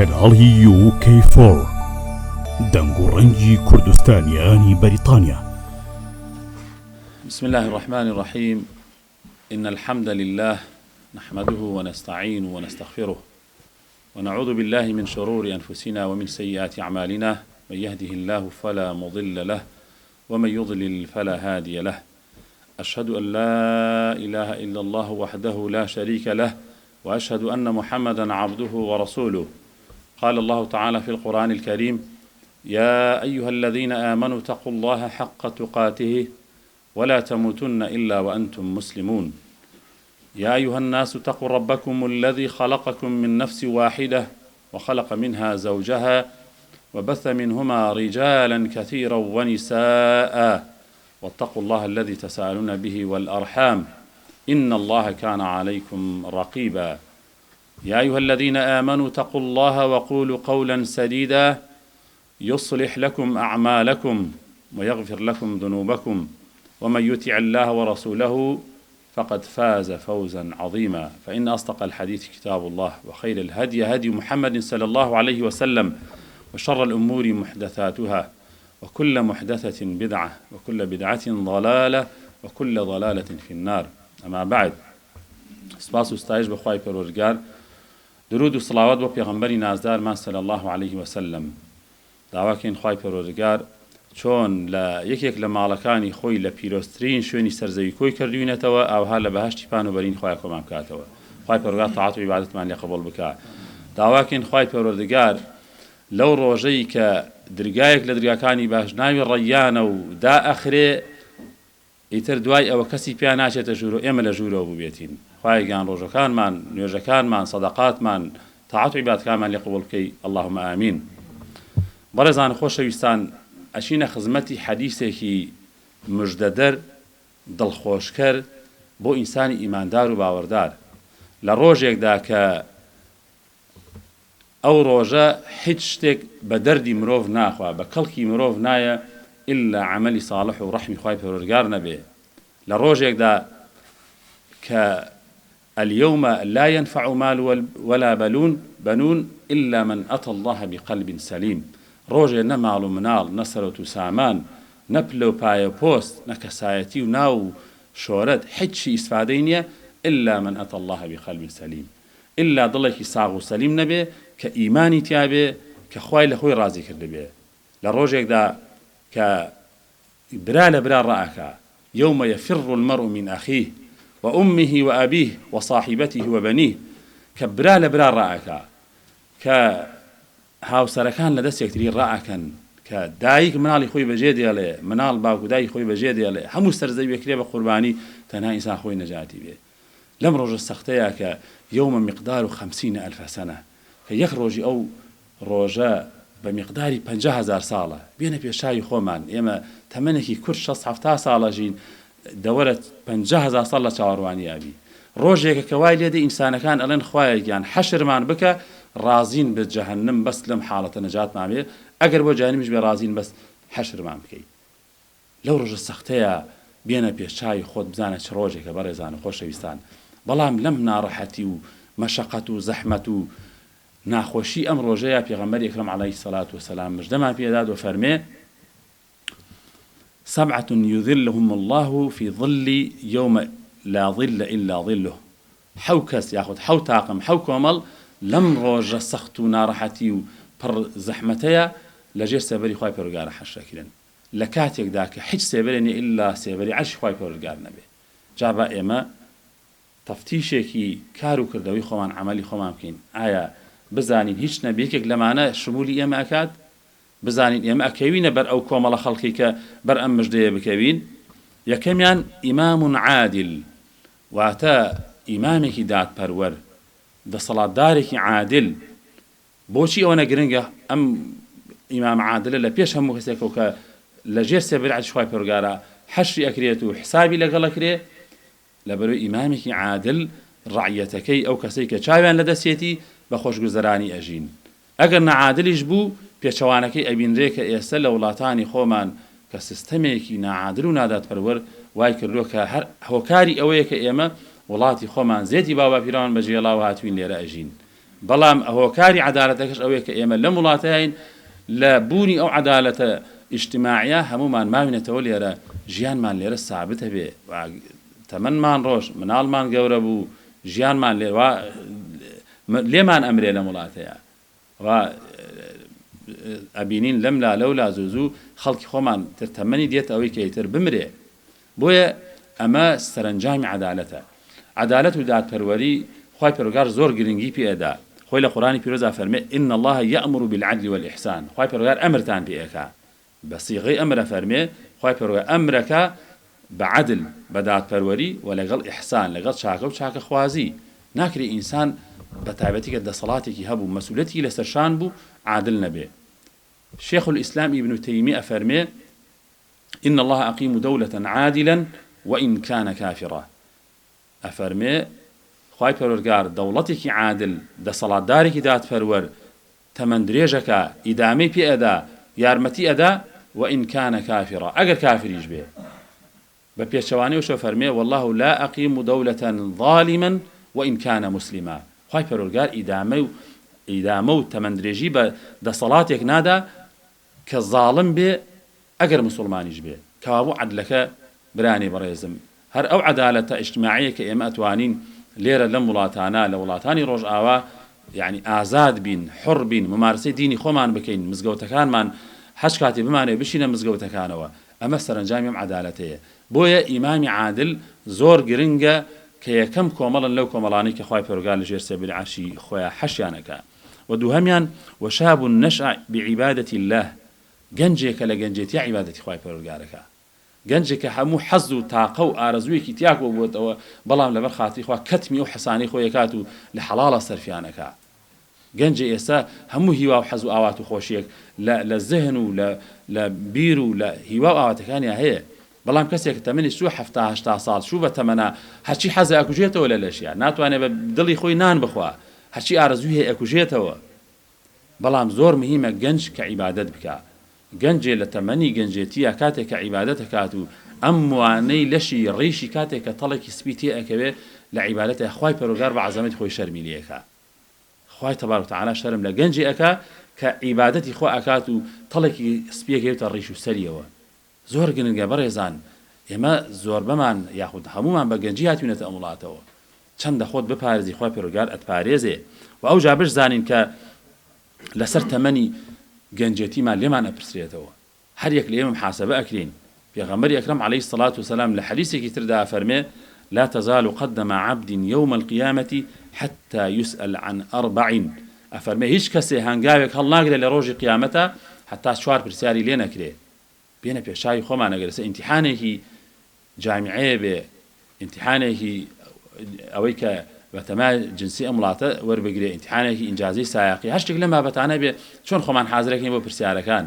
کەناڵی یو کەی فۆر دەنگ و ڕەنگی کوردستانیانی بەریتانیا. بسم الله الرحمن الرحیم ان الحمد لله نحمده ونستعینه ونستغفره ونعوذ بالله من شرور أنفسنا ومن سيئات أعمالنا من يهده الله فلا مضل له ومن يضلل فلا هادي له أشهد أن لا إله إلا الله وحده لا شريك له وأشهد أن محمدا عبده ورسوله قال الله تعالى في القرآن الكريم يا أيها الذين آمنوا اتقوا الله حق تقاته ولا تموتن إلا وأنتم مسلمون يا أيها الناس اتقوا ربكم الذي خلقكم من نفس واحدة وخلق منها زوجها وبث منهما رجالا كثيرا ونساء واتقوا الله الذي تساءلون به والأرحام إن الله كان عليكم رقيبا يا أيها الذين آمنوا اتقوا الله وقولوا قولا سديدا يصلح لكم أعمالكم ويغفر لكم ذنوبكم ومن يطع الله ورسوله فقد فاز فوزا عظيما فإن أصدق الحديث كتاب الله وخير الهدي هدي محمد صلى الله عليه وسلم وشر الأمور محدثاتها وكل محدثة بدعة وكل بدعة ضلالة وكل ضلالة في النار أما بعد سپاس و ستایش بە خوای پەروەردگار درود و صلوات بۆ پێغەمبەری نازدارمان صلی اللە علیه وسلم داواکەین خوای پەروەردگار چۆن لە یەکێک لە ماڵەکانی خۆی لە پیرۆزترین شوێنی سەر زەوی کۆی کردوینەتەوە ئاوها لە بەهەشتی پان و بەرین خوای کۆمان بکاتەوە خوای پەروەردگار تاعەت و عیبادەتمان لێ قبوڵ بکا داواکەین خوای پەروەردگار لەو ڕۆژەی کە درگایەک لە درگاکانی باش ناوی ڕەیانە و دائەخرێ ئیتر دوای ئەوە کەسی پیا ناچێتە ژوورۆ ئێمە لە ژوورەوە بووبێتین خوایە گیان ڕۆژەکانمان نوێژەکانمان سەدەقاتمان تاعەت و عیبادەتەکانمان لێ قبوڵ بکەی اللهم آمین بەڕێزان و خۆشەویستان ئەچینە خزمەتی حەدیسێکی مژدەدەر دڵخۆشکەر بۆ ئینسانی ئیماندار و باوەڕدار لە ڕۆژێکدا کە ئەو ڕۆژە حیچ شتێک بە دەردی مرۆڤ ناخوا بە کەڵکی مرۆڤ نایە ئیلا عەمەلی ساڵح و ڕەحمی خوای پەروەردگار نەبێ لە ڕۆژێکدا کە الیوم لا ینفع مال ولا بلون بنون الا من اتی اللە بقلب سلیم ڕۆژێ نە ماڵ و مناڵ نە سەرۆت و سامان نە پلە و پایە و پۆست نە کەسایەتی و ناو و شۆرەت حیچی ئیسفادەی نیە الا من اتی اللە بقلب سلیم ئیلا دڵێکی ساغ و سەلیم نەبێ کە ئیمانی تیا بێ کە خوای لە خۆی ڕازی کردبێ لە ڕۆژێکدا کە برا لە برا ڕائەکا، یوم یفر المرء من اخیه و امه و ابیه و صاحبته و بنیه، کە برا لە برا ڕائەکا، کە هاوسەرەکان لە دەست یەکتری ڕائەکەن، کە دایک مناڵی خۆی بەجێ دێڵێ، مناڵ باوک و دایکی خۆی بەجێ دێڵێ، هەموو سەر زەوی ئەکرێ بە قوربانی تەنها ئینسان خۆی نەجاتی بێ. لەم ڕۆژە سەختەیا کە یوم مقدار خمسین الف سنە کە یەک ڕۆژی ئەو ڕۆژە بە میقداری 50,000 ساڵە بێنە پێش چاوی خۆمان ئێمە تەمەنێکی کورت شەست حەفتا ساڵ ئەژین دەوەرە 50,000 ساڵ لە چاوەڕوانیا بی ڕۆژێکە کە وای لێدێ ئینسانەکان ئەڵێن خوایە گیان حەشرمان بکە ڕازین بە جەهەنم بەس لەم حاڵەتە نەجاتمان بێ ئەگەر بۆ جەهەنمیش بێ ڕازین بەس حەشرمان بکەی لەو ڕۆژە سەختەیا بێنە پێش چاوی خۆت بزانە چ ڕۆژێکە بەڕێزان و خۆشەویستان بەڵام لەم ناڕەحەتی و مەشەقەت و زەحمەت و ناخۆشی ئەم ڕۆژەیا پێغەمبەری ئەکرەم علیە الصلوە والسلام مژدەمان پێ داد و فەرمێ سبعة یظلهم اللە فی ظلی یوم لا ظل الا ظله حەو کەس یاخود حەو تاقم حەو کۆمەڵ لەم ڕۆژە سەخت و ناڕەحەتی و پڕ زەحمەتەیا لەژێر سێبەری خوای پەروەردگارا حەشر ئەکرێن لە کاتێکدا کە حیچ سێبەرێ نیە ئیلا سێبەری عەرشی خوای پەروەردگار نەبێ جا با ئێمە تەفتیشێکی کار و کردەوەی خۆمان عەمەلی خۆمان بکەین ئایا بزانین هیچ نەبێ یەکێک لەمانە شمولی ئێمە ئەکات بزانین ئێمە ئەکەوینە بەر ئەو کۆمەڵە خەڵکەی کە بەر ئەم مژدەیە بکەوین یەکەمیان ئیمام عادل واتە ئیمامێکی دادپەروەر دەسەڵاتدارێکی عادل بۆچی ئەوەنە گرنگە ئەم ئیمام عادلە لە پێش هەموو کەسێکەوە کە لە ژێر سێبەری عەرشی خوای پەروەردگارا حەشری ئەکرێت و حسابی لەگەڵ ئەکرێ لەبەرئەوەی ئیمامێکی عادل ڕەعیەتەکەی ئەو کەسەی کە چاویان لە دەستیەتی بە خۆشگوزەرانی ئەژین ئەگەر ناعادلیش بوو پێچەوانەکەی ئەبینرێ کە ئێستە لە وڵاتانی خۆمان کە سیستەمێکی ناعادل و نادادپەروەر وای کردووە کە هەر هۆکاری ئەوەیە کە ئێمە وڵاتی خۆمان زێدی باوباپیرانمان بەجێڵاوە هاتوین لێرە ئەژین. بەڵام هۆکاری عەدالەتەکەش ئەوەیە کە ئێمە لەم وڵاتەین لە بوونی ئەو عەدالەتە ئیجتیماعیە هەموومان ماوینەتەوە لێرە ژیانمان لێرە سابت هەبێ و تەمەنمان ڕۆشت مناڵمان گەورە بوو ژیانمان لێ وا لێمان ئەمرێ لەم وڵاتەیە و ئەبینین لەم لا لەو لا زوو زوو خەڵکی خۆمان تر تەمەنی دێتە ئەوەی کە ئیتر بمرێ بۆیە ئەمە سەرەنجامی عەدالەتە. عەدالەت و دادپەروەری خوای پەروەردگار زۆر گرنگی پێ ئەدا. خۆی لە قورئانی پیرۆزا فەرمێ، ان اللە یامر بالعدل والاحسان، خوای پەروەردگار ئەمرتان پێ ئەکا. بە سیغەی ئەمر ئەفەرمێ، خوای پەروەردگار ئەمرەکا بە عەدل، بە دادپەروەری، وە لەگەڵ ئیحسان، لەگەڵ چاکە و چاکەخوازی. ناکرێ ئینسان بە تایبەتی کە دەسەڵاتێکی هەبوو، مەسئولیەتێکی لەسەر شان بوو، عادل نەبێ. شێخ الاسلام ئیبن تەیمیە ئەفەرمێ، ان اللە اقیم دولە عادلا وان کان کافرا ئەفەرمێ خوای پەروەردگار دەوڵەتێکی عادل دەسەڵاتدارێکی دادپەروەر تەمەن درێژەکا ئیدامەی پێ ئەدا یارمەتی ئەدا وان کان کافرا ئەگەر کافریش بێ بە پێچەوانەیەوشە فەرمێ واللە لا اقیم دولە ظالما وان کان مسلما خوای پەروەردگار ئیدامەی و ئیدامە و تەمەن درێژی بە دەسەڵاتێک نادا کە زاڵم بێ ئەگەر موسوڵمانیش بێ کەوابوو عەدلەکە برانی بەڕێزم هەر ئەو عەدالەتە ئیجتماعیە کە ئێمە ئەتوانین لێرە لەم وڵاتانە لە وڵاتانی ڕۆژئاوا یانی ئازاد بین حوڕ بین مومارسەی دینی خۆمان بکەین مزگەوتەکانمان هەچ کاتێ بمانەوێ بچینە مزگەوتەکانەوە ئەمە سەرەنجامی ئەم عەدالەتەیە بۆیە ئیمامی عادل زۆر گرنگە کە یەکەم کۆمەڵن لەو کۆمەڵانەی کە خوای پەروەردگار لە ژێر سێبەری عەرشی خۆیا حەشیان ئەکا. وە دووهەمیان، وشاب نشأ بعبادە اللە، گەنجێکە لە گەنجێتیا عیبادەتی خوای پەروەردگار ئەکا، گەنجێکە هەموو حەز و تاقە و ئارەزوویەکی تیا کۆبووەتەوە بەڵام لەبەر خاتری خوا کەتمی ئەو حەسانەی خۆی ئەکات و لە حەڵاڵا سەرفیان ئەکا. گەنجێ ئێستا هەموو هیوا و حەز و ئاوات و خۆشیەک لە لە زهن و لە لە بیر و لە هیوا و ئاواتەکانیا هەیە بەڵام کەسێک کە تەمەنی چووە 70 80 ساڵ چوو بە تەمەنا هەرچی حەزە ئەکوژێتەوە لە لەشیا ناتوانێ بە دڵی خۆی نان بخوا هەرچی ئارەزووی هەیە ئەکوژێتەوە بەڵام زۆر مهیمە گەنج کە عیبادەت بکا گەنجێ لە تەمەنی گەنجێتیا کاتێک کە عیبادەت ئەکات و ئەم موانەی لەشی ڕیشی کاتێک کە تەڵێکی سپی تێ ئەکەوێ لە عیبادەتێ خوای پەروەردگار بە عەزەمەتی خۆی شەرمی لێ ئەکا خوای تبارک و تعالی شەرم لە گەنجێ ئەکا کە عیبادەتی خوا ئەکات و تەڵێکی سپی ئەکەوێتە ڕیش و سەریەوە زۆر گرنگە بەڕێزان ئێمە زۆربەمان یاخود هەموومان بە گەنجی هاتوینەتە ئەم وڵاتەوە چەندە خۆت بپارێزی خوای پەروەردگار ئەتپارێزێ و ئەوجا بشزانین کە لەسەر تەمەنی گەنجێتیمان لێمان ئەپرسرێتەوە هەر یەک لە ئێمە محاسبە ئەکرێین پێغەمبەری ئەکرەم علیە الصلوة والسلام لە حەدیسێکی تردا ئەفەرمێ لا تزال قدم عبد یوم القیامە حتی یسأل عن اربع ئەفەرمێ هیچ کەسێ هەنگاوێک هەڵناگرێ لە ڕۆژی قیامەتا هەتا چوار پرسیاری لێ نەکرێ بێنە پێشچاوی خۆمان ئەگەر ئێستا ئیمتیحانێکی جامیعەیە بێ ئیمتیحانێکی ئەوەی کە بەتەما جنسی ئەم وڵاتە وەربگرێ ئیمتیحانێکی ئینجازی سایەقی هەر شتێک لەم بابەتانە بێ چۆن خۆمان حازرەکەین بۆ پرسیارەکان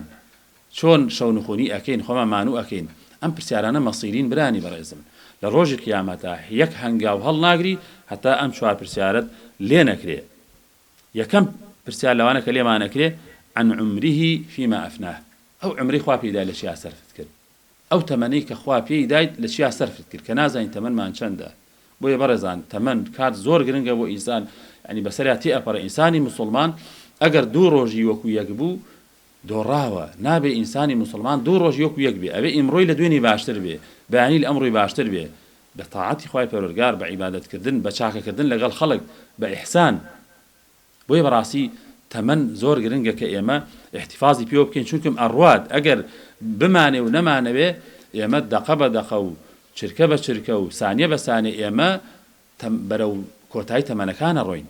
چۆن شەونخونی ئەکەین خۆمان مانوو ئەکەین ئەم پرسیارانە مەسیرین برانی بەڕێزم لە ڕۆژی قیامەتا یەک هەنگاو هەڵناگری هەتا ئەم چوار پرسیارەت لێ نەکرێ یەکەم پرسیار لەوانە کە لێمان ئەکرێ، عن عمره فیما افناه، ئەو عومرەی خوا پێی دای لە چیا سەرفت کرد؟ ئەو تەمەنەی کە خوا پێی دایت لە چیا سەرفت کرد؟ کە نازانین تەمەنمان چەندە. بۆیە بەڕێزان تەمەن، کات زۆر گرنگە بۆ ئینسان، یانی بەسەریا تێئەپەڕێ، ئینسانی موسوڵمان ئەگەر دوو ڕۆژی وەکو یەک بوو دۆڕاوە، نابێ ئینسانی موسوڵمان دوو ڕۆژی وەکو یەک بێ، ئەبێ ئیمڕۆی لە دوێنی باشتر بێ، بەیانی لە ئەمڕۆی باشتر بێ، بە تاعەتی خوای پەروەردگار، بە عیبادەت کردن، بە چاکە کردن لەگەڵ خەڵک، بە ئیحسان. بۆیە بەڕاستی تەمەن زۆر گرنگە کە ئێمە ئیحتیفازی پێوە بکەین چونکم ئەڕوات ئەگەر بمانێ و نەمانەوێ ئێمە دەقە بە دەقە و چرکە بە چرکە و سانیە بە سانیە ئێمە بەرەو کۆتایی تەمەنەکان ئەڕۆین.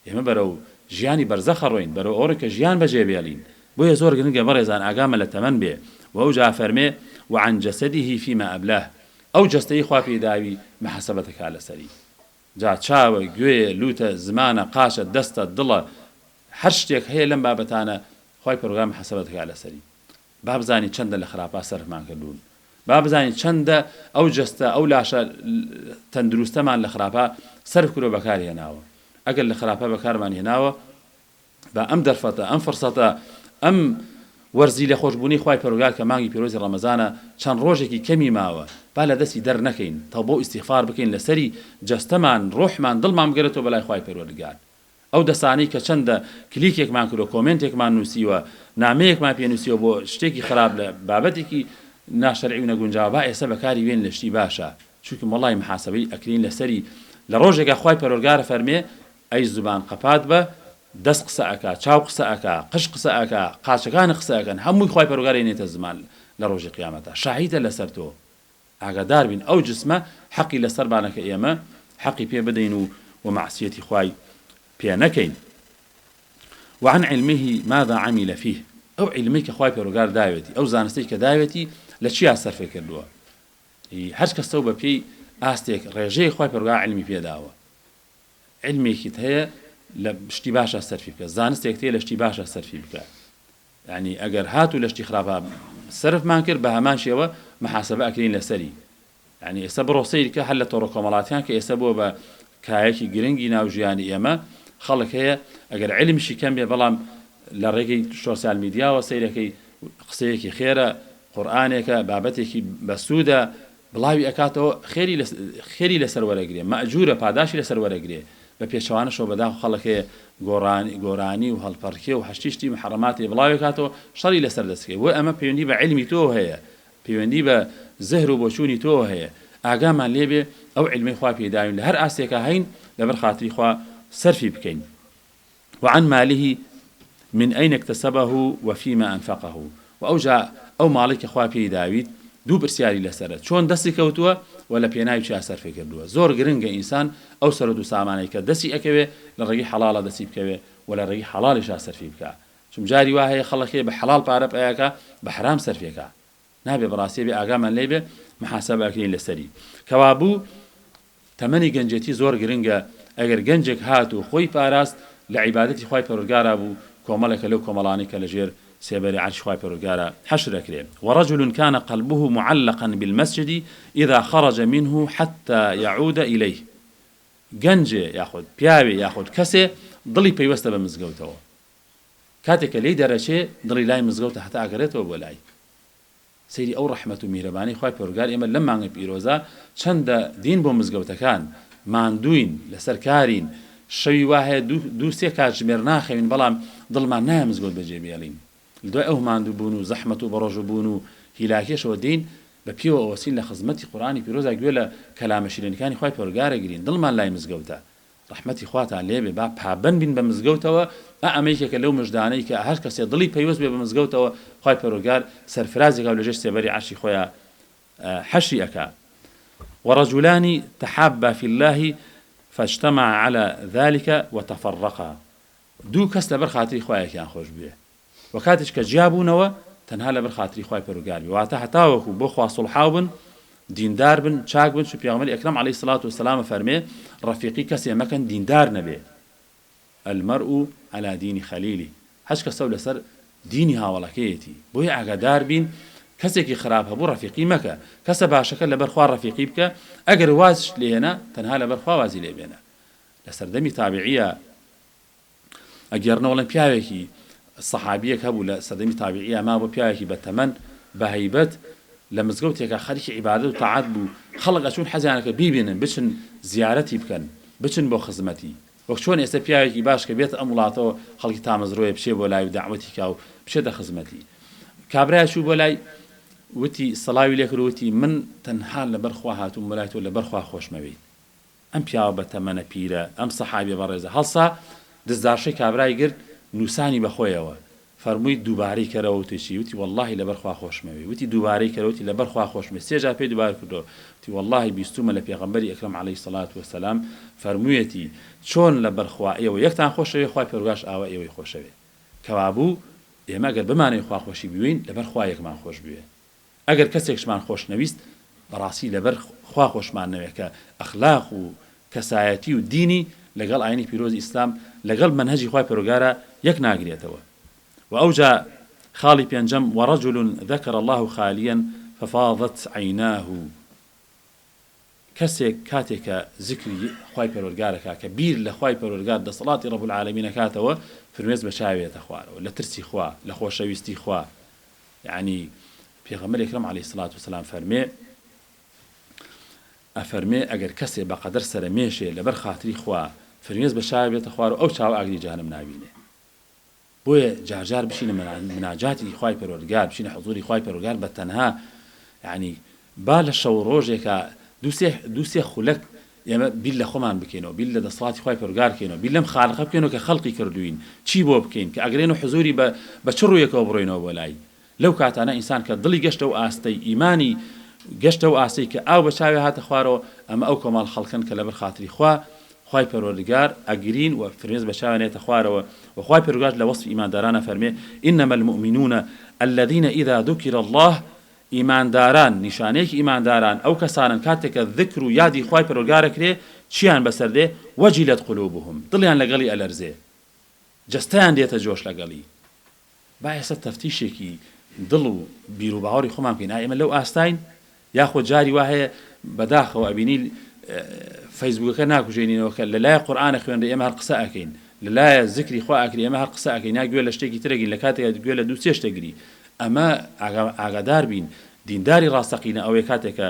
ئێمە بەرەو ژیانی بەرزەخ ئەڕۆین، بەرەو ئەوە ڕۆین کە ژیان بەجێ بێڵین، بۆیە زۆر گرنگە بەڕێزان ئاگامان لە تەمەن بێ، وە ئەوجا ئەفەرمێ، وعن جسده فیما ابلاه، ئەو جەستەی خوا پێی داوی محاسبەت ئەکا لەسەری، جا چاوە، گوێیە، لوتە، زمانە، قاچە، دەستە، دڵە، هەر شتێک هەیە لەم بابەتانە خوای پەروەردگار محاسبەت ئەکا لەسەری. با بزانین چەندە لە خراپا سەرفمان کردوون، با بزانین چەندە ئەو جەستە، ئەو لاشە تەندروستەمان لە خراپا سەرف کردووە بەکاری هێناوە. ئەگەر لە خراپا بەکارمان هێناوە، با ئەم دەرفەتە، ئەم فرسەتە، ئەم وەرزی لێخۆشبوونەی خوای پەروەردگار کە مانگی پیرۆزی ڕەمەزانە چەند ڕۆژێکی کەمی ماوە، با لە دەستی دەرنەکەین، تەوبە و ئیستیغفار بکەین لەسەری، جەستەمان، ڕۆحمان، دڵمان بگەرێتەوە بەلای خوای پەروەردگار. ئەو دەسانەی کە چەندە کلیکێکمان کردوە کۆمێنتێکمان نوسیوە نامەیەکمان پێ نوسیوە بۆ شتێکی خراپ لە بابەتێکی ناشەرعی و نەگونجاو با ئێستا بەکاری بێنین لە شتی باشا چونکم وەڵاهی محاسەبەی ئەکرێین لەسەری لە ڕۆژێکا خوای پەروەرگار ئەفەرمێ ئەی زوبان قەپات بە دەست قسە ئەکا چاو قسە ئەکا قژ قسە ئەکا قاچەکانت قسە ئەکەن هەمووی خوای پەروەرگار ئەینێتە زمان لە ڕۆژی قیامەتا شاهیدە لەسەر تۆ ئاگادار بین ئەو جسمە حەقی لەسەرمانە کە ئێمە حەقی پێ بدەین و و مەعسیەتی خوای پێ نەکەین. وعن علمه ماذا عمل فیه ئەو عیلمەی کە خوای پەروەگار داوێتی ئەو زانستەی کە داوێتی لە چیا سەرفی کردووە هەر کەسە و بە پێی ئاستێک ڕێژەیەک خوای پەروەگار عیلمی پێ داوە عیلمێکیت هەیە لە شتی باشە سەرفی بکە زانستێکت هەیە لە شتی باشە سەرفی بکە یانی ئەگەر هاتوو لە شتی خراپا سەرفمان کرد بە هەمان شێوە محاسەبە ئەکرێین لەسەری یانی ئێستا بڕۆ سەیر کە هەر لە تۆڕە کۆمەڵاتیان کە ئێستا بووە بە کایەکی گرنگی ناو ژیانی ئێمە خەڵک هەیە ئەگەر عیلمشی کەم بێ بەڵام لە ڕێگەی شۆسیال میدیاوە سەیرەکەی قسەیەکی خێرە قورئانێکە بابەتێکی بەسوودە بڵاوی ئەکاتەوە خێری خێری لەسەر وەرەگرێ مەئجورە پاداشی لەسەر وەرەگرێ بە پێچەوانەشەوە بەداخ خەڵک هەیە گۆرانی گۆرانی و هەڵپەڕکێ و هەشتی شتی محەڕەماتی بڵاوێکاتەوە شەڕی لەسەر دەستکەی بۆیە ئەمە پەیوەندی بە عیلمی تۆوە هەیە پەیوەندی بە زهر و بۆچوونی تۆوە هەیە ئاگامان لێ بێ ئەو عیلمەی خوا پێی داوین لە هەر ئاستێکا هەین لەبەر خاتری خوا سەرفی بکەین. وعن ماله من أین اکتسبه وفیما انفقه وە ئەوجا ئەو ماڵەی کە خوا پێی داویت دوو پرسیاری لەسەرە چۆن دەستی کەوتووە وە لە پێناوی چیا سەرفی کردووە زۆر گرنگە ئینسان ئەو سەروەت و سامانەی کە دەستی ئەکەوێ لە ڕێگەی حەڵاڵا دەستی بکەوێ وە لە ڕێگەی حەڵاڵیشا سەرفی بکا چون جاری وا هەیە خەڵک هەیە بە حەڵاڵ پارە پەیاکا بە حەرام سەرفی ئەکا نابێ بەڕاستی ئەبێ ئاگامان لێ بێ محاسبە ئەکرێین لەسەری کەوابوو تەمەنی گەنجێتی زۆر گرنگە ئەگەر گەنجێک هات و خۆی پاراست لە عیبادەتی خوای پەروەردگارا بوو کۆمەڵێکە لەو کۆمەڵانەی کە لەژێر سێبەری عەرشی خوای پەروەردگارا حەشر ئەکرێ ورجل کان قلبه معلقا بالمسجد اذا خرج منه حتی یعود الیه گەنجێ یاخود پیاوێ یاخود کەسێ دڵی پەیوەستە بە مزگەوتەوە کاتێک کە لێی دەرەچێ دڵی لای مزگەوتە هەتا ئەگەرێتەوە بۆ لای. سەیری ئەو ڕەحمەت و میهرەبانی خوای پەروەردگار ئێمە لەم مانگە پیرۆزە چەندە دین بۆ مزگەوتەکان ماندووین لەسەر کارین شەوی وا هەیە دوو سێ کاتژمێر ناخەوین بەڵام دڵمان نایە مزگەوت بەجێ بێڵین لەدوای ئەو ماندوو بوون و زەحمەت و بەڕۆژوو بوون و هیلاکیەشەوە دێین بە پێوە ئەوەستین لە خزمەتی قورئانی پیرۆزا گوێ لە کەلامە شیرینەکانی خوای پەروەردگار ئەگرین دڵمان لای مزگەوتە ڕەحمەتی خواتان لێبێ با پابەند بین بە مزگەوتەوە، ئا ئەمە یەکێکە لەو مژدانەی کە هەر کەسێ دڵی پەیوەست بێ بە مزگەوتەوە خوای پەروەردگار سەرفرازی ئەکا و لەژێر سێبەری عەرشی خۆیا حەشری ئەکا. ورجلان تحابا فی اللە فاجتمعا علی ذلک وتفرقا دوو کەس لەبەر خاتری خوا یەکیان خۆش بوێ وە کاتێک کە جیا بوونەوە تەنها لەبەر خاتری خوای پەروەردگار بێ واتە هەتاوەکو بۆ خوا سوڵحاو بن دیندار بن چاک بن چون پێغەمبەری ئەکرەم عەلەیهی سڵات وسلام ئەفەرمێ ڕەفیقی کەسێ مەکەن دیندار نەبێ المرء علی دین خلیله هەچ کەسەو لەسەر دینی هاوەڵەکەیەتی بۆیە ئاگادار بین کەسێکی خراپ هەبوو ڕەفیقی مەکە کەسە باشەکە لەبەر خوا ڕەفیقی بکە ئەگەر وازشت لێ هێنا تەنها لەبەر خوا وازی لێ بێنە لە سەردەمی تابعیە ئەگێڕنەوە ئەڵێن پیاوێکی سەحابیەک هەبوو لە سەردەمی تابعیا مابوو پیاوێکی بە تەمەن بە هەیبەت لە مزگەوتێکا خەریکی عیبادەت و تاعەت بوو خەڵک ئەچوون حەزیان ئەکرد بیبینن بچن زیارەتی بکەن بچن بۆ خزمەتی وەک چۆن ئێستا پیاوێکی باش کە بێتە ئەم وڵاتەوە خەڵکی تامەزرۆیە بچێ بۆ لای و دەعوەتی کا و بچێتە خزمەتی کابرای چوو بۆ لای وتی سڵاوی لێکرد وتی من تەنها لەبەر خوا هاتووم بۆ لای تۆ لەبەر خوا خۆشمەوێیت ئەم پیاوە بەتەمەنە پیرە، ئەم سەحابیە بەڕێزە هەڵسا، دزدارشەی کابرای گرت، نووسانی بە خۆیەوە، فەرمووی، دووبارەی کەرەوە، وتی چی؟ وتی، وەڵڵاهی لەبەر خوا خۆشمەوێی، وتی، دووبارەی کەرەوە، وتی، لەبەر خوا خۆشمەوێی، سێ جار پێی دووبارە کردەوە، وتی، وەڵڵاهی بیستوومە لە پێغەمبەری ئەکرەم عەلەیهی سەڵات وەسەلام فەرموویەتی، چۆن لەبەر خوا ئێوە یەکتان خۆشەوێ، خوای پەروەردگارش ئاوا ئێوەی خۆشەوێ. کەوابوو ئێمە ئەگەر بمانەوێ خوا خۆشی بوێین، لەبەر خوا یەکمان خۆش بوێ. ئەگەر کەسێکشمان خۆش نەویست بەڕاستی لەبەر خوا خۆشمان نەوێ کە ئەخلاق و کەسایەتی و دینی لەگەڵ ئاینی پیرۆزی ئیسلام لەگەڵ مەنهەجی خوای پەروەردگارا یەک ناگرێتەوە وە ئەوجا خاڵی پێنجەم ورجل ذکر اللە خالیا ففاضت عیناه کەسێک کاتێ کە زیکری خوای پەروەردگار ئەکا کە بیر لە خوای پەروەردگار دەسەڵاتی رب العالمین ئەکاتەوە فرمێسک بە چاوی ئەتە خوارەوە لە ترسی خوا لە خۆشەویستی خوا یەعنی پێغەمبەری ئەکرەم علیە سڵات وسلام فەرمێ ئەفەرمێ ئەگەر کەسێ بەقەدەر سەرە مێشێ لەبەر خاتری خوا فرمێس بە چاوی بێتە خوارەوە ئەو چاوە ئاگری جەهەنم نابینێ. بۆیە جار جار بچینە مناجاتی خوای پەروەردگار بچینە حزوری خوای پەروەردگار بە تەنها یعنی با لە شەو ڕۆژێکا دوو سێ خولەک ئێمە بیر لە خۆمان بکەینەوە بیر لە دەسەڵاتی خوای پەروەردگار بکەینەوە بیر لەم خالقە بکەینەوە کە خەڵقی کردووین چی بۆ بکەین کە ئەگرێن و حزوری بە بە چ ڕوویەکەوە بڕۆینەوە بۆ لای لەو کاتانە ئینسان کە دڵی گەشتە ئەو ئاستەی ئیمانی گەشتە ئەو ئاستەی کە ئاو بە چاوی هاتە خوارەوە ئەمە ئەو کۆمەڵ خەڵکەن کە لەبەر خاتری خوا خوای پەروەردگار ئەگرین و فرمێسک بە چاویان ئەیەتە خوارەوە و خوای پەروەردگار لە وەسفی ئیمانداران ئەفەرمێ انما المؤمنون الذین اذا ذکر اللە ئیمانداران نیشانەیەکی ئیمانداران ئەو کەسانەن کاتێک کە ذکر و یادی خوای پەروەردگار ئەکرێ چیان بەسەر دێ وجلت قلوبهم دڵیان لەگەڵی ئەلەرزێ جەستەیان دێتە جۆش لەگەڵی با ئێستا تەفتیشێکی دڵ و بیروباوەڕی خۆمان بکەین، ئایا ئێمە لەو ئاستاین؟ یاخۆ جاری وا هەیە بەداخەوە ئەبینی فەیسبووکەکە ناکوژێنینەوە کە لەلایە قورئان ئەخوێنرێ ئێمە هەر قسە ئەکەین، لەلایە زیکری خوا ئەکرێ ئێمە هەر قسە ئەکەین یا گوێ لە شتێکی تر ئەگرین لە کاتێکا گوێ لە دوو سێ شت ئەگری. ئەمە ئاگادار بین دینداری ڕاستەقینە ئەوەیە کاتێک کە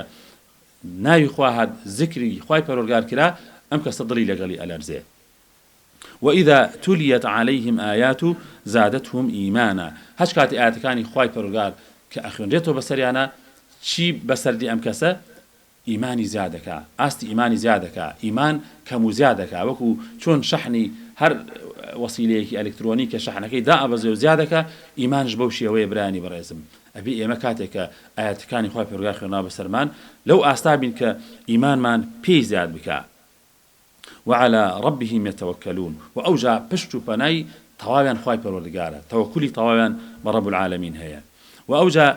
ناوی خوا هات زیکری خوای پەروەردگار کرا ئەم کەسە دڵی لەگەڵی ئەلەرزێ. وإذا تلیت علیهم آیاته زادتهم ایمانا هەچ کاتێ ئایەتەکانی خوای پەروەردگار کە ئەخوێنرێتەوە بەسەریانا چی بەسەر دێ ئەم کەسە ئیمانی زیاد دەکا ئاستی ئیمانی زیاد دەکا ئیمان کەم و زیاد دەکا وەکو چۆن شەحنی هەر وەسیلەیەکی ئەلکترۆنی کە شەحنەکەی دائەبەزێ و زیاد دەکا ئیمانش بەو شێوەیە برایانی بەڕێزم ئەبێ ئێمە کاتێک کە ئایەتەکانی خوای پەروەردگار خوێنراوە بەسەرمان لەو ئاستا بین کە ئیمانمان پێی زیاد بکا وعلی ربهم یتوکلون وە ئەوجا پشت و پەنای تەواویان خوای پەروەردگارە تەوەکولی تەواویان بە رب العالمین هەیە وە ئەوجا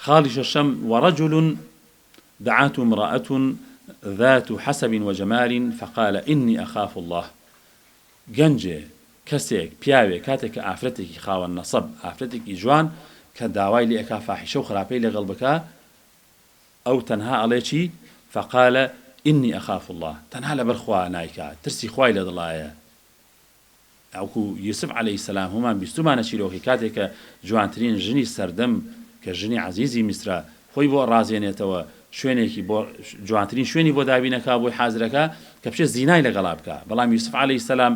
خاڵی شەشەم ورجل دعاته امرأة ذات حسب وجمال فقال إنی أخاف اللە گەنجێ کەسێک پیاوێ کاتێک کە ئافرەتێکی خاوەن نەسەب ئافرەتێکی جوان کە داوای لێ ئەکا فاحیشە و خراپەی لەگەڵ بکا ئەو تەنها ئەڵێ چی، فقال انی اخاف اللە، تەنها لەبەر خوا نایکا، ترسی خوای لە دڵایە، وەکو یوسف علیە السلام هەموومان بیستومانە چیرۆکی کاتێک کە جوانترین ژنی سەردەم کە ژنی عەزیزی میسرە خۆی بۆ ڕازێنێتەوە شوێنێکی بۆ جوانترین شوێنی بۆ دابینەکا بۆی حازرەکا کە بچێ زینای لەگەڵا بکا بەڵام یوسف علیە السلام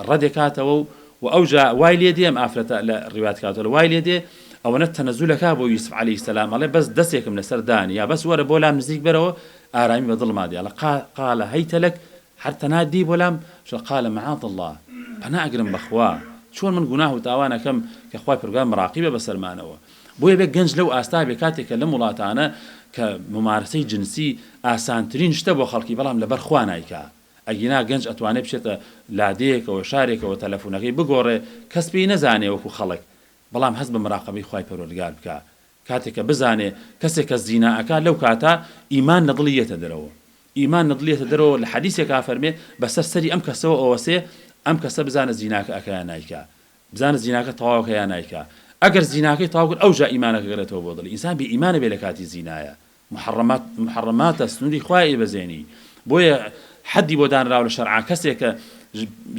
ڕەدێکاتەوە و و ئەوجا وای لێ دێ ئەم ئافرەتە لە ڕیوایەت کاتوە وای لێ دێ ئەوەنە تەنەزول ئەکا بۆ یوسف عەلەیهی سەلام ئەڵێ بەس دەسێکم لەسەر دانی یا بەس وەرە بۆ لام نزیک بەرەوە ئارامی بە دڵما دێ ئەڵێ قا قال هیت لک هەر تەنها دێی بۆ لام شڵ قال معاذ اللە پەنا ئەگرم بە خوا چۆن من گوناه و تاوان ئەکەم کە خوای پەروەردگار مراقیبە بەسەرمانەوە بۆیە بێ گەنج لەو ئاستا بێ کاتێک کە لەم وڵاتانە کە ممارەسەی جنسی ئاسانترین شتە بۆ خەڵکی بەڵام لەبەر خوا نایکا ئەگینا گەنج ئەتوانێ بچێتە لادێیەکەوە شارێکەوە تەلەفونەکەی بگۆڕێ کەس پێی نەزانێ وەکو خەڵک بەڵام هەست بە مراقەبەی خوای پەروەردگار بکا کاتێک کە بزانێ کەسێک کە زینا ئەکا لەو کاتە ئیمان لە دڵی یەتە دەرەوە ئیمان لە دڵی یەتە دەرەوە لە حەدیسێکا فەرمێ بەسەر سەری ئەم کەسەوە ئەوەسێ ئەم کەسە بزانە زیناکە ئەکا یا نایکا بزانە زیناکە تەواوکە یا نایکا ئەگەر زیناکەی تەواو کرد ئەوجا ئیمانەکە گەرێتەوە بۆ دڵی ئینسان بێ ئیمانە بێ لە کاتی زینایە محرمات محرماتە سنوری خوایە ئەیبەزێنی بۆیە حەدی بۆ دانراوە لە شەرعا کەسێک کە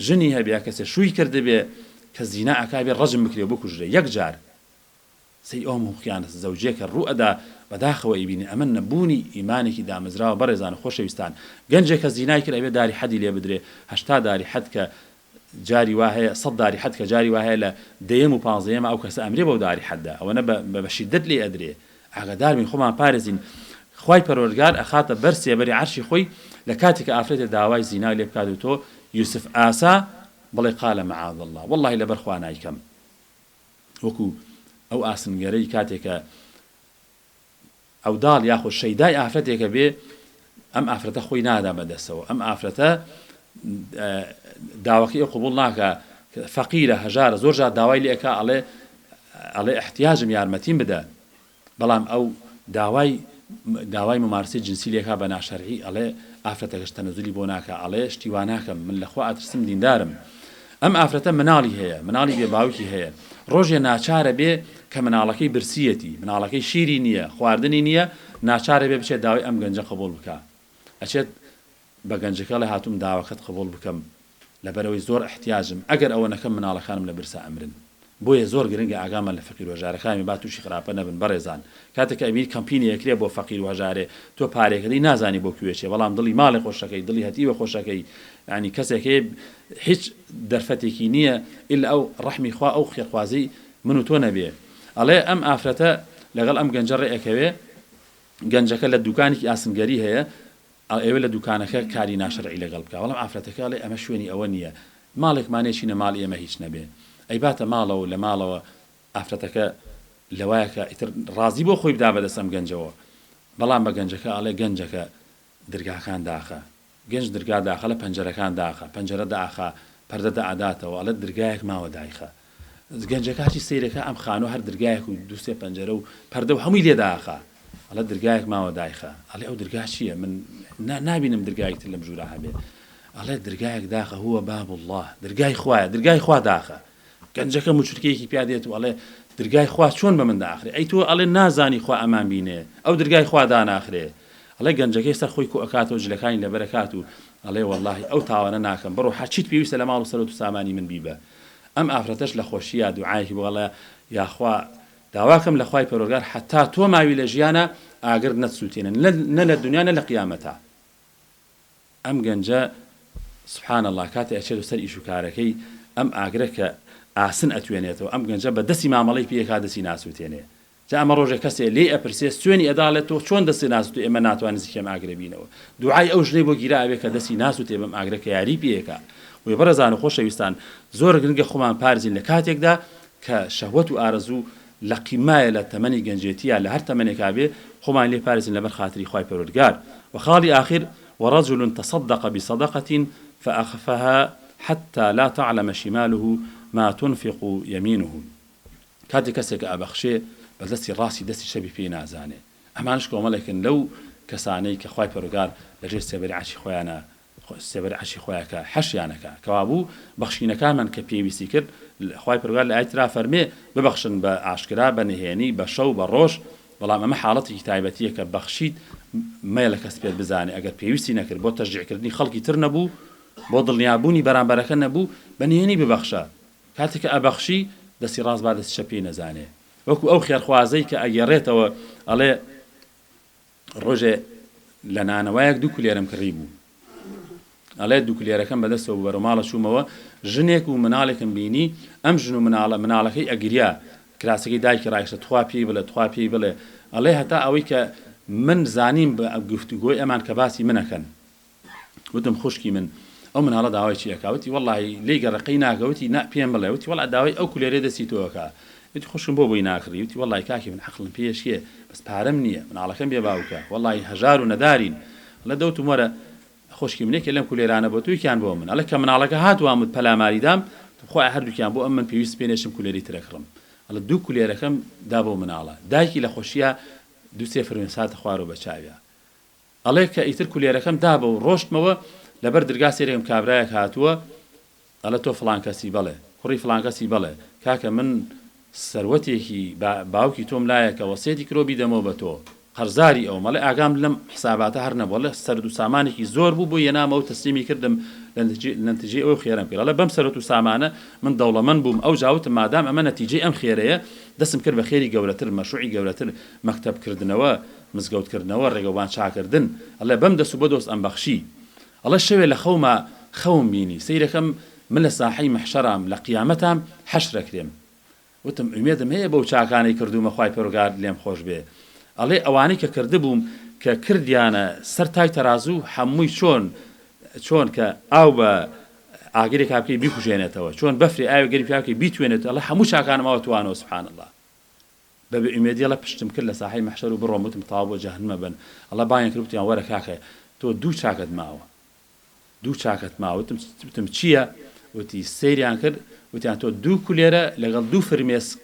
ژنی هەبێ یا کەسێ شووی کردبێ کە زینا ئەکا بێ ڕەجم بکرێ و بکوژرێ یەک جار سەی ئەو هەموو خیانەت زەوجیە کە ڕوو ئەدا بەداخەوە ئەیبینی ئەمە نەبوونی ئیمانێکی دامەزراوە بەڕێزان و خۆشەویستان گەنجێک کە زینای کرد ئەبێ داری حەدی لێ بدرێ 80 داری حەد کە جاری وا هەیە سەد داری حەد کە جاری وا هەیە لە دەیەم و پانزەیەما ئەو کەسە ئەمرێ بەو داری حەدە ئەوەنە بە بە شیددەت لێی ئەدرێ ئاگادار بین خۆمان پارێزین خوای پەروەردگار ئەخاتە بەر سێبەری عەرشی خۆی لە کاتێک کە ئافرەتێ داوای زینای لێ بکات و تۆ یوسف ئاسا بڵێ قال معاذ اللە وەڵاهی لەبەر خوا نایکەم وەکو ئەو ئاسنگەرەی کاتێک کە عەوداڵ یاخود شەیدای ئافرەتێکە بێ ئەم ئافرەتە خۆی نادا بە دەستەوە ئەم ئافرەتە داوەکەی ئەو قبوڵ ناکا فەقیرە هەژارە زۆر جار داوای لێ ئەکا ئەڵێ ئەڵێ احتیاجم یارمەتیم بدە بەڵام ئەو داوای داوای ممارسەی جنسی لێکا بە ناشەرعی ئەڵێ ئافرەتەکەش تەنەزولی بۆ ناکا ئەڵێ شتی وا ناکەم من لەخوا ئەترسم دیندارم ئەم ئافرەتە مناڵی هەیە، مناڵی بێ باوکی هەیە، ڕۆژێ ناچارە بێ کە مناڵەکەی برسییەتی، مناڵەکەی شیری نییە، خواردنی نییە، ناچارە بێ بچێت داوای ئەم گەنجە قبوڵ بکا. ئەچێت بە گەنجەکە ئەڵێ هاتووم داواکەت قبوڵ بکەم، لەبەرئەوەی زۆر ئیحتیاجم، ئەگەر ئەوە نەکەم مناڵەکانم لە برسا ئەمرن. بۆیە زۆر گرنگە ئاگامان لە فەقیر و هەژارەکان بێ با توشی خراپە نەبن بەڕێزان کاتێک کە ئەبینی کەمپینێ ئەکرێ بۆ فەقیر و هەژارێ تۆ پارەیەکەدەی نازانی بۆ کوێ چێ بەڵام دڵی ماڵێ خۆشەکەی دڵی هەتیوە خۆشەکەی یانی کەسێک هەیە هیچ دەرفەتێکی نییە ئیلا ئەو ڕەحمی خوا ئەو خێرخوازی من و تۆ نەبێ ئەڵێ ئەم ئافرەتە لەگەڵ ئەم گەنجە ڕێ ئەکەوێ گەنجەکە لە دوکانێکی ئاسنگەری هەیە ئەیەوێ لە دوکانەکە کاری ناشەرعی لەگەڵ بکا بەڵام ئافرەتەکە ئەڵێ ئەمە شوێنی ئەوە نییە ماڵێکمان نیە چینە ماڵی ئێمە هیچ نەبێ ئەیباتە ماڵەوە و لە ماڵەوە ئافرەتەکە لەوایە کە ئیتر ڕازی بۆ خۆی بدا بەدەست ئەم گەنجەوە بەڵام بە گەنجەکە ئەڵێ گەنجەکە درگاکان داخە گەنج درگا داخە لە پەنجەرەکان داخە پەنجەرە داخە پەردە دائەداتەوە ئەڵێ درگایەک ماوە دایخە گەنجەکە هەرچی سەیرەکا ئەم خانووە هەر درگایەک و دوو سێ پەنجەرە و پەردە و هەمووی لێ داخا ئەڵێ درگایەک ماوە دایخە ئەڵێ ئەو درگا چییە من نابینم درگایەک تر لەم ژوورا هەبێ ئەڵێ درگایەک داخە هو باب الله درگای خوایە درگای خوا داخە گەنجەکە موچورکەیەکی پیا دێت و ئەڵێ درگای خوا چۆن بە من داخرێ ئەی تۆ ئەڵێ نازانی خوا ئەمان بینێ ئەو درگای خوا داناخرێ ئەڵێ گەنجەکەی سەر خۆی کۆ ئەکاتەوە جلەکانی لەبەر ئەکات و ئەڵێ وەڵاهی ئەو تاوانە ناکەم بڕۆ هەرچیت پێویستە لە ماڵ و سەرەوت و سامانی من بیبە ئەم ئافرەتەش لە خۆشییا دوعایەکی بۆ ئەڵێ یاخوا داواکەم لە خوای پەروەردگار حەتا تۆ ماوی لە ژیانا ئاگر نەتسوتێنن نە لە دونیا نە لە قیامەتا ئەم گەنجە سبحان اللە کاتێ ئەچێتە سەر ئیش و کارەکەی ئەم ئاگرە کە ئاسن ئەتوێنێتەوە ئەم گەنجە بە دەستی مامەڵەی پێ ئەکا دەستی ناسوتێنێ جا ئەمە ڕۆژێ کەسێ لێی ئەپرسێ سوێنی ئەدا ئەڵێ تۆ چۆن دەستت ناسوتێ ئێمە ناتوانین نزیکی ئەم ئاگرە بینەوە دوعای ئەو ژنەی بۆ گیرا ئەبێ کە دەستی ناسوتێ بەم ئاگرە کە یاری پێ ئەکا بۆیە بەڕێزان و خۆشەویستان زۆر گرنگە خۆمان پارزین لە کاتێکدا کە شەهوەت و ئارەزوو لە قیمایە لە تەمەنی گەنجێتیا لە هەر تەمەنێکا بێ خۆمان لێ پارێزین لەبەر خاتری خوای پەروەردگار وە خاڵی ئاخر ورجل تصدق بصدقە فاخفها حتی لا تعلم شماله ما تنفق یمینه کاتێ کەسێک ئەبەخشێ بە دەستی ڕاستی دەستی چەپی پێی نازانێ ئەمانەش کۆمەڵێکن لەو کەسانەی کە خوای پەروەردگار لەژێر سێبەری عەرشی خۆیانە سێبەری عەرشی خۆیە کە حەشریان ئەکا کەوابوو بەخشینەکانمان کە پێویستی کرد خوای پەروەردگار لە ئایەتی ترا فەرمێ ببەخشن بە ئاشکرا بە نهێنی بە شەو بە ڕۆژ بەڵام ئەمە حاڵەتێکی تایبەتیە کە بەخشیت مەیەڵە کەس پێت بزانێ ئەگەر پێویستی نەکرد بۆ تەشجیع کردنی خەڵکی تر نەبوو بۆ دڵنیابوونی بەرامبەرەکە نەبوو بە نهێنی ببەخشە کاتێک کە ئەبەخشی دەستی ڕاست با دەستی چەپ پێی نەزانێ وەکو ئەو خێرخوازەی کە ئەگێڕێتەوە ئەڵێ ڕۆژێ لە نانەوایەک دوو کولێرەم کڕی بوو ئەڵێ دوو کولێرەکەم بەدەستەوە بوو بەرەو ماڵە چوومەوە ژنێک و مناڵێکم بینی ئەم ژن و مناڵە مناڵەکەی ئەگریا کراسەکەی دایکی ڕایشتە تخوا پێی بڵێ تخوا پێی بڵێ ئەڵێ هەتا ئەوەی کە من زانیم بە گفتوگۆی ئەمان کە باسی منەکەن وتم خوشکی من ئەو مناڵە داوای چی ئەکا وتی وەڵاهی لێی گەڕێ قەی ناکا وتی نا پێم بڵێ وتی وەڵا داوای ئەو کولێرەی دەستی تۆ ئەکا وتی خوشکم بۆ بۆی ناکڕی وتی وەڵاهی کاکی من عەقڵم پێ ئەشکێ بەس پارەم نییە مناڵەکەم بێ باوکە وەڵاهی هەژار و نەدارین ئەڵێ دەوتم وەرە خوشکی من یەکێ لەم کولێرانە بۆ تۆ یەکیان بۆ من ئەڵێ کە مناڵەکە هات وام وت پەلاماری دام وتم خوایە هەردووکیان بۆ ئەم من پێویست پێ نێشم کولێری تر ئەکڕم ئەڵێ دوو کولێرەکەم دا بەو مناڵە دایکی لە خۆشیا دوو سێ فرمێسک هاتە خوارەوە بە چاویا ئەڵێ کە ئیتر کولێرەکەم دابە و ڕۆشتمەوە لەبەر درگا سەیرەکەم کابرایەک هاتووە ئەڵێ تۆ فڵان کەسی بەڵێ کوڕی فڵان کەسی بەڵێ کاکە من سەروەتێکی باوکی تۆم لایە کە وەسێتی کرۆ بیدەمەوە بە تۆ قەرزاری ئەوم ئەڵێ ئاگام لەم حساباتە هەر نەبوو ئەڵێ سەرد و سامانێکی زۆر بوو بۆی هێنامەوە تەسلیمی کردم لە نەتیجەی ئەو خێرەم کرد ئەڵێ بەم سەرەت و سامانە من دەوڵەمەند بووم ئەوجا وتم مادام ئەمە نەتیجەی ئەم خێرەیە دەستم کرد بە خێری گەورەتر مەشروعی گەورەتر مەکتەب کردنەوە مزگەوت کردنەوە، ڕێگەوبان چاکردن، ئەڵێ بەم دەس و بە دۆست ئەمبەخشی. ئەڵێ شەوێ لە خەوما خەوم بینی، سەیرەکەم من لە ساحەی مەحشەرام، لە قیامەتام حەشر ئەکرێم. وتم ئومێدم هەیە بەو چاکانەی کردوومە خوای پەروەردگار لێم خۆش بێ. ئەڵێ ئەوانەی کە کردبووم کە کردیانە سەر تای تەرازوو حەمووی چۆن چۆن کە ئاو بە ئاگرێکا بکەی بیکوژێنێتەوە، چۆن بەفرێ ئاوێک گەرمی پیا بکەی بیتوێنێتەوە، ئەڵێ حەموو چاکانم ئاوا توانەوە سبحان اللە. بە بێ ئومێدی ئەڵێ پشتم کرد لە ساحەی مەحشەر و بڕۆم وتم تەواو بۆ جەهەنمە بەن ئەڵێ بانگیان کرد وتیان وەرە کاکە تۆ دوو چاکەت ماوە دوو چاکەت ماوە وتم وتم چییە وتی سەیریان کرد وتیان تۆ دوو کولێرە لەگەڵ دوو فرمێسک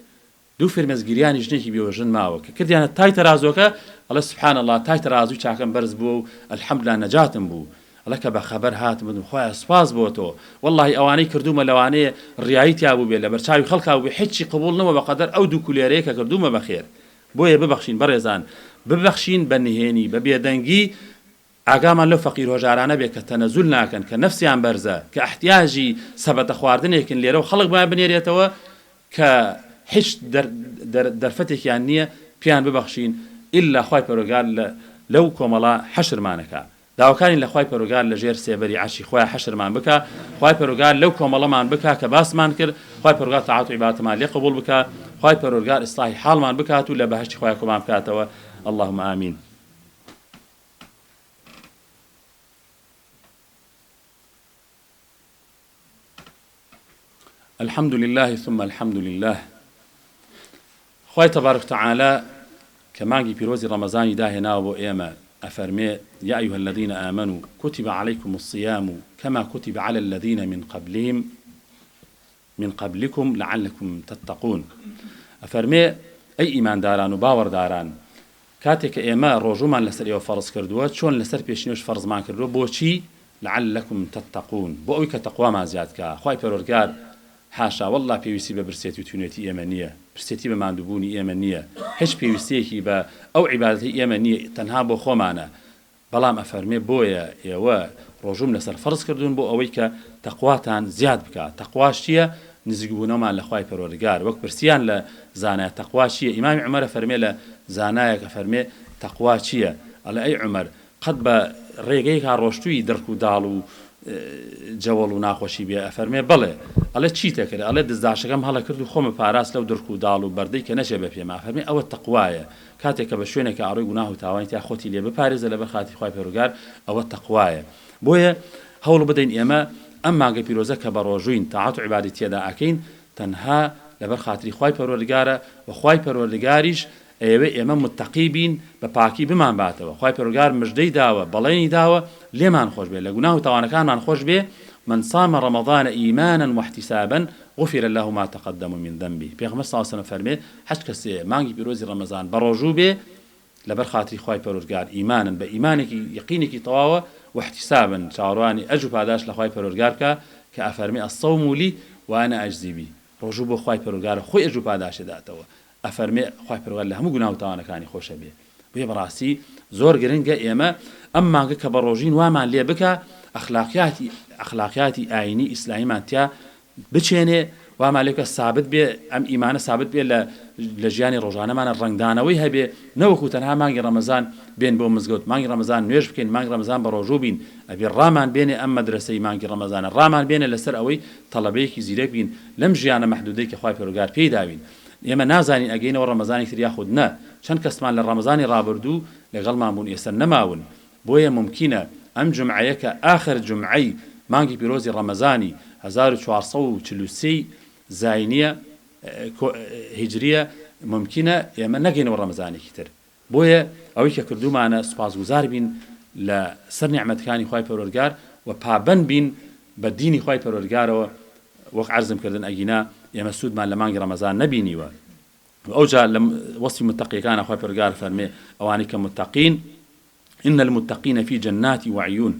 دوو فرمێسک گریانی ژنێکی بێوەژن ماوە کە کردیانە تای تەرازوەکە ئەڵێ سبحان اللە تای تەرازوی چاکەم بەرز بووە و الحمدللە نەجاتم بوو ئەڵێ کە بەخەبەر هاتم وتم خوایە سوپاس بۆ تۆ وەڵاهی ئەوانەی کردوومە لەوانەیە ڕیایی تیا بووبێ لەبەرچاوی خەڵکا بووبێ هیچی قبوڵ نەبووە بەقەدەر ئەو دوو کولێرەیە کە کردوومە بەخێر بۆیە ببەخشین بەڕێزان ببەخشین بە نهێنی بە بێدەنگی ئاگامان لەو فەقیر هۆژارانە بێ کە تەنەزول ناکەن کە نەفسیان بەرزە کە ئەحتیاجی سەبەتە خواردنێکن لێرەو خەڵک بۆیان بنێرێتەوە. کە هیچ دەرفەتێکیان نییە پێیان ببەخشین ئیلا خوای پەروەردگار لە لەو کۆمەڵە حەشرمانەکا. داواکارین لە خوای پەروەردگار لە ژێر سێبەری عەرشی خۆیا حەشرمان بکا، خوای پەروەردگار لەو کۆمەڵەمان بکا کە باسمان کرد، خوای پەروەردگار تاعەت و عیبادەتمان لێ قبوڵ بکا، خوای پەروەردگار ئیسڵاحی حاڵمان بکات و لە بەهەشتی خۆیا کۆمان بکاتەوە، اللهم آمین. الحمد للە ثم الحمد للە خوای تبارک تعالی کە مانگی پیرۆزی ڕەمەزانی داهێناوە بۆ ئێمە ئەفەرمێ یا ایها الذین آمنوا کتب علیکم الصیام کما کتب علی الذین من قبلهم من قبلکم لعلکم تتقون ئەفەرمێ ئەی ئیمانداران و باوەڕداران کاتێک کە ئێمە ڕۆژوومان لەسەر ئێوە فەرز کردووە چۆن لەسەر پێشینەش فەرزمان کردووە بۆچی لعلکم تتقون بۆ ئەوەی کە تەقوامان زیاد کا خوای پەروەردگار حاشا واللە پێویستی بە برسێتی و تینوێتی ئێمە نییە برسێتی بە ماندووبوونی ئێمە نییە هیچ پێویستیەکی بە ئەو عیبادەتەی ئێمە نییە تەنها بۆ خۆمانە بەڵام ئەفەرمێ بۆیە ئێوە ڕۆژووم لەسەر فەرز کردوون بۆ ئەوەی کە تەقواتان زیاد بکا تەقواش چییە نزیکبوونەوەمان لە خوای پەروەردگار وەک پرسیان لە زانا تەقوا چییە ئیمامی عومەر ئەفەرمێ لە زانایەک ئەفەرمێ تەقوا چییە ئەڵێ ئەی عومەر قەت بە ڕێگەیەکا ڕۆشتووی دڕک و داڵ و جەوەڵ و ناخۆشی بێ؟ ئەفەرمێ بەڵێ. ئەڵێ چیتە کرد؟ ئەڵێ دزداشەکەم هەڵەکرد و خۆمە پاراست لەو دڕک و داڵ و بەردەی کە نەچێ بە پێما. ئەفەرمێ ئەوە تەقوایە. کاتێک کە بە شوێنێکا ئەڕۆی گوناه و تاوانی تیا خۆتی لێ بپارێزە لەبەر خاتری خوای پەروەردگار ئەوە تەقوایە. بۆیە هەوڵ بدەین ئێمە ئەم مانگە پیرۆزە کە بەڕۆژووین تاعەت و عیبادەتی تێدا ئەکەین تەنها لەبەر خاتری خوای پەروەردگارە و خوای پەروەردگاریش ئەیەوێ ئێمە متەقی بین بە پاکی بمانباتەوە خوای پەروەردگار مژدەی داوە بەڵێنی داوە لێمان خۆش بێ لە گوناه و تاوانەکانمان خۆش بێ من صام رمضان ایمانا واحتسابا غفر له ما تقدم من ذنبه پێغەمبەر صلی اللە علیه وسلم فەرمێ هەچ کەسێ مانگی پیرۆزی ڕەمەزان بەڕۆژوو بێ لەبەر خاتری خوای پەروەردگار ایمانا بە ئیمانێکی یەقینێکی تەواوە واحتسابا چاوەڕوانی ئەجر و پاداشت لە خوای پەروەردگار بکا کە ئەفەرمێ الصوم لی وانا اجزی به ڕۆژوو بۆ خوای پەروەردگارە خۆی ئەجر و پاداشت دەداتەوە ئەفەرمێ خوای پەروەردگار لە هەموو گوناه و تاوانەکانی خۆشە بێ بۆیە بەڕاستی زۆر گرنگە ئێمە ئەم مانگە کە بەڕۆژین وامان لێ بکا ئەخلاقیاتی ئەخلاقیاتی ئاینی ئیسلامیمان تیا بچێنێ وامان لێ بکە سابت بێ ئەم ئیمانە سابت بێ لە لە ژیانی ڕۆژانەمانە ڕەنگدانەوەی هەبێ نەوەکو تەنها مانگی ڕەمەزان بێن بۆ مزگەوت مانگی ڕەمەزان نوێژ بکەین مانگی ڕەمەزان بە ڕۆژوو بین ئەبێ ڕامان بێنێ ئەم مەدرەسەی مانگی ڕەمەزانە ڕامان بێنێ لەسەر ئەوەی تەڵەبەیەکی زیرەک بین لەم ژیانە مەحدودەی کە خوای پەروەردگار پێی داوین ئێمە نازانین ئەگەینەوە ڕەمەزانی تر یاخود نە، چەند کەسمان لە ڕەمەزانی ڕابردوو لەگەڵمان بوون ئێستا نەماون، بۆیە مومکینە ئەم جومعەیە کە ئاخر جومعەی مانگی پیرۆزی ڕەمەزانی 1443 ی زاینیە هیجریە مومکینە ئێمە نەگەینەوە ڕەمەزانێکی تر، بۆیە ئەوەی کە کردوومانە سوپاسگوزار بین لە سەر نیعمەتەکانی خوای پەروەردگار و پابەند بین بە دینی خوای پەروەردگارەوە وەک عەرزم کردن ئەگینا ئێمە سوودمان لە مانگی ڕەمەزان نەبینیوە و ئەوجا لە وەسفی متەقیەکانە خوای پەروەردگار فەرمێ ئەوانەی کە متەقین ان المتقین فی جنات وعیون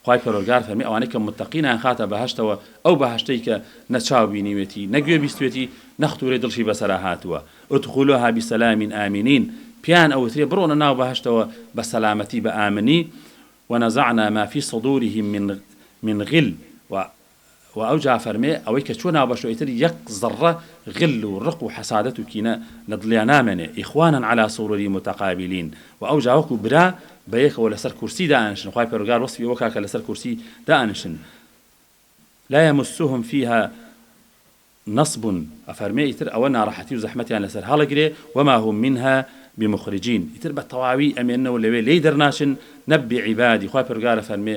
خوای پەروەردگار فەرمی ئەوانەی کە متەقین ئەیانخاتە بەهەشتەوە ئەو بەهەشتەی کە نە چاو بینیوێتی نە گوێ بیستوێتی نە ختورەی دڵشی بەسەرا هاتووە ادخلوها بسلام آمنین پێیان ئەوترێ بڕۆنە ناو بەهەشتەوە بە سەلامەتی بە ئامنی ونزعنا ما فی صدورهم من غل و وە ئەوجا ئەفەرمێ ئەوەی کە چووە ناو بەشەوە ئیتر یەک زەڕڕە غل و ڕق و حەسادەت و کینە لە دڵیا نامێنێ، اخوانا علی سرر متقابلین، وە ئەوجا وەکو برا بەیەکەوە لەسەر کورسی دائەنیشن، خوای پەروەردگار وەسفی ئەوە کا کە لەسەر کورسی دائەنیشن، لا یمسهم فیها نصب، ئەفەرمێ ئیتر ئەوە ناڕەحەتی و زەحمەتیان لەسەر هەڵەگرێ، وما هم منها بمخرجین، ئیتر بە تەواوی ئەمێننەوە لەوێ لێی دەرناچن، نبی عبادی، خوای پەروەردگار ئەفەرمێ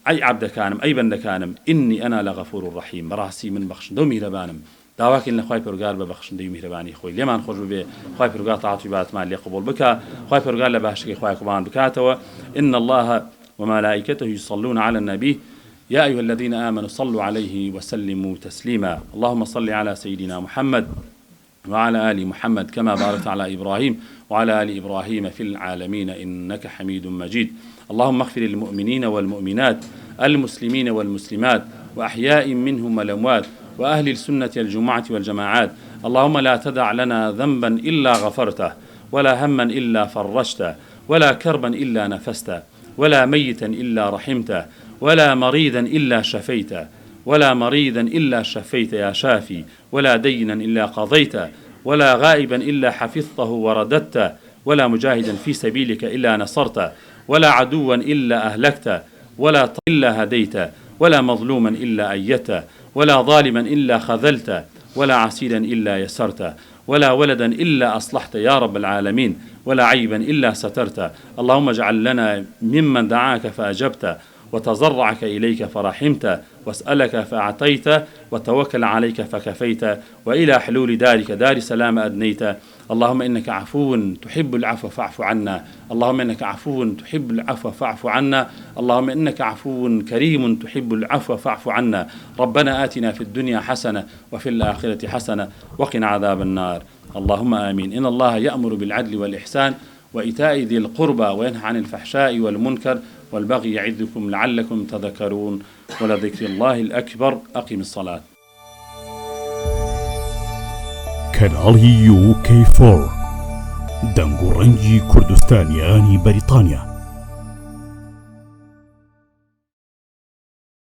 ئەی عەبدەکانم، ئەی بەندەکانم، انی انا لغفور رحیم، بەڕاستی من بەخشندە و میهرەبانم، داواکەین لە خوای پەروەردگار بە بەخشندەی و میهرەبانی خۆی لێمان خۆش ببێ، خوای پەروەردگار تاعەت و عیبادەتمان لێ قبوڵ بکا، خوای پەروەردگار لە بەهەشتەکەی خۆی قبوڵمان بکاتەوە، ان اللە وملائکته یصلون علی النبی یا ایها الذین آمنوا صلوا علیه وسلموا تسلیما اللهم صل علی سیدنا محمد وعلى آل محمد كما باركت على إبراهيم وعلى آل إبراهيم في العالمين إنك حميد مجيد اللهم اغفر للمؤمنين والمؤمنات المسلمين والمسلمات وأحياء منهم والأموات وأهل السنة الجمعة والجماعات اللهم لا تدع لنا ذنبا إلا غفرته ولا هما إلا فرجته ولا كربا إلا نفسته ولا ميتا إلا رحمته ولا مريضا إلا شفيته. ولا مريضا إلا شفيت يا شافي ولا دينا إلا قضيت ولا غائبا إلا حفظته ورددت ولا مجاهدا في سبيلك إلا نصرت ولا عدوا إلا أهلكت ولا إلا هديت ولا مظلوما إلا أيدت ولا ظالما إلا خذلت ولا عسيرا إلا يسرت ولا ولدا إلا أصلحت يا رب العالمين ولا عيبا إلا سترت اللهم اجعل لنا ممن دعاك فأجبت وتضرعك إليك فرحمت واسألك فأعطيت وتوكل عليك فكفيت وإلى حلول دارك دار سلام أدنيت اللهم إنك عفو تحب العفو فاعف عنا اللهم إنك عفو تحب العفو فاعف عنا اللهم إنك عفو كريم تحب العفو فاعف عنا ربنا آتنا في الدنيا حسنة وفي الآخرة حسنة وقنا عذاب النار اللهم آمين إن الله يأمر بالعدل والإحسان وإيتاء ذي القربى وينهى عن الفحشاء والمنكر والبغي يعظكم لعلكم تذكرون ولذكر الله الأكبر أقم الصلاة. کەناڵی یو کەی فۆر دەنگ و ڕەنگی کوردستانیانی بەریتانیا.